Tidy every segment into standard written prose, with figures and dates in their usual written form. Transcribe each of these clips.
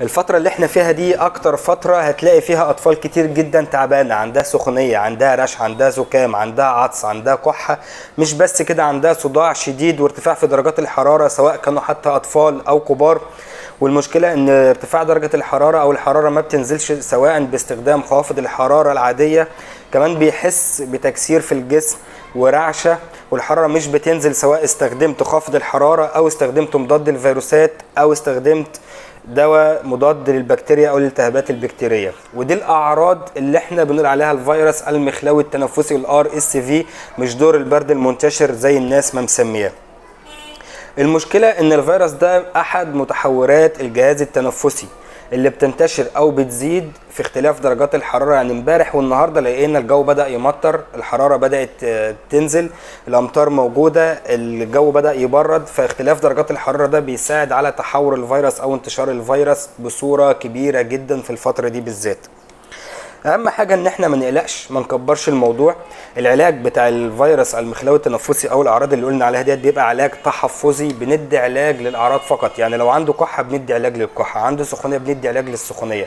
الفترة اللي احنا فيها دي اكتر فترة هتلاقي فيها اطفال كتير جدا تعبانة، عندها سخونية، عندها رشح، عندها زكام، عندها عطس، عندها كحة، مش بس كده عندها صداع شديد وارتفاع في درجات الحرارة سواء كانوا حتى اطفال او كبار. والمشكلة ان ارتفاع درجة الحرارة او الحرارة ما بتنزلش سواء باستخدام خوافض الحرارة العادية، كمان بيحس بتكسير في الجسم ورعشة، والحرارة مش بتنزل سواء استخدمت خافض الحرارة او استخدمت مضاد الفيروسات او استخدمت دواء مضاد للبكتيريا او الالتهابات البكتيريه. ودي الاعراض اللي احنا بنقول عليها الفيروس المخلوي التنفسي ال RSV، مش دور البرد المنتشر زي الناس ما مسمياه. المشكلة ان الفيروس ده احد متحورات الجهاز التنفسي اللي بتنتشر او بتزيد في اختلاف درجات الحرارة. يعني امبارح والنهارده لقينا الجو بدا يمطر، الحرارة بدات تنزل، الامطار موجودة، الجو بدا يبرد، فاختلاف درجات الحرارة ده بيساعد على تحور الفيروس او انتشار الفيروس بصورة كبيرة جدا في الفترة دي بالذات. اهم حاجة ان احنا ما نقلقش، ما نكبرش الموضوع. العلاج بتاع الفيروس المخلوي التنفسي او الاعراض اللي قلنا عليها ديت بيبقى علاج تحفظي، بندي علاج للاعراض فقط. يعني لو عنده كحه بندي علاج للكحه، عنده سخونيه بندي علاج للسخونيه،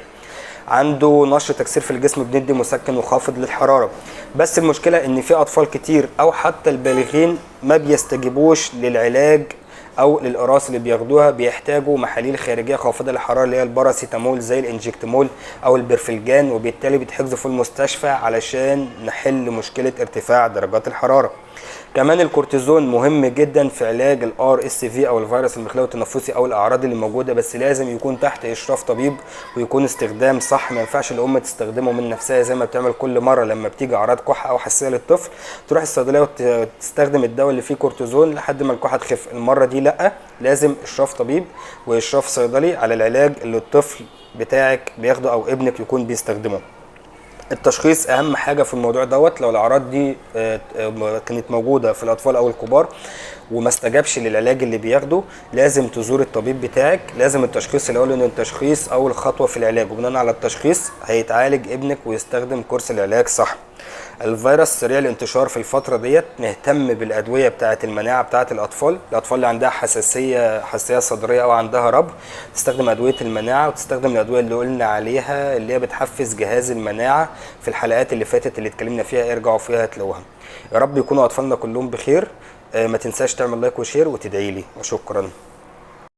عنده نشر تكسير في الجسم بندي مسكن وخافض للحرارة. بس المشكلة ان في اطفال كتير او حتى البالغين ما بيستجيبوش للعلاج او للاقراص اللي بياخدوها، بيحتاجوا محاليل خارجية خافضة للحرارة اللي هي الباراسيتامول زي الانجكتمول او البرفلجان، وبالتالي بيتحجزوا في المستشفى علشان نحل مشكلة ارتفاع درجات الحرارة. كمان الكورتيزون مهم جدا في علاج ال RSV او الفيروس المخلوي التنفسي او الاعراض اللي موجودة، بس لازم يكون تحت اشراف طبيب ويكون استخدام صح. ما ينفعش الام تستخدمه من نفسها زي ما بتعمل كل مرة لما بتيجي اعراض كحه او حساسية للطفل، تروح الصيدلية وتستخدم الدواء اللي فيه كورتيزون لحد ما الكحه تخف. المرة دي لا، لازم اشراف طبيب واشراف صيدلي على العلاج اللي الطفل بتاعك بياخده او ابنك يكون بيستخدمه. التشخيص اهم حاجة في الموضوع دوت. لو الاعراض دي كانت موجودة في الاطفال او الكبار وما استجابش للعلاج اللي بياخده، لازم تزور الطبيب بتاعك. لازم التشخيص الاول، لان التشخيص اول خطوة في العلاج، وبناء على التشخيص هيتعالج ابنك ويستخدم كورس العلاج صح. الفيروس سريع الانتشار في الفترة ديت، نهتم بالادوية بتاعه المناعة بتاعه الاطفال. الاطفال اللي عندها حساسية صدريه او عندها ربو تستخدم ادوية المناعة، وتستخدم الادوية اللي قلنا عليها اللي هي بتحفز جهاز المناعة في الحلقات اللي فاتت اللي اتكلمنا فيها، ارجعوا فيها هتلاقوها. يا رب يكونوا اطفالنا كلهم بخير. ما تنساش تعمل like و share وتدعي لي، وشكرا.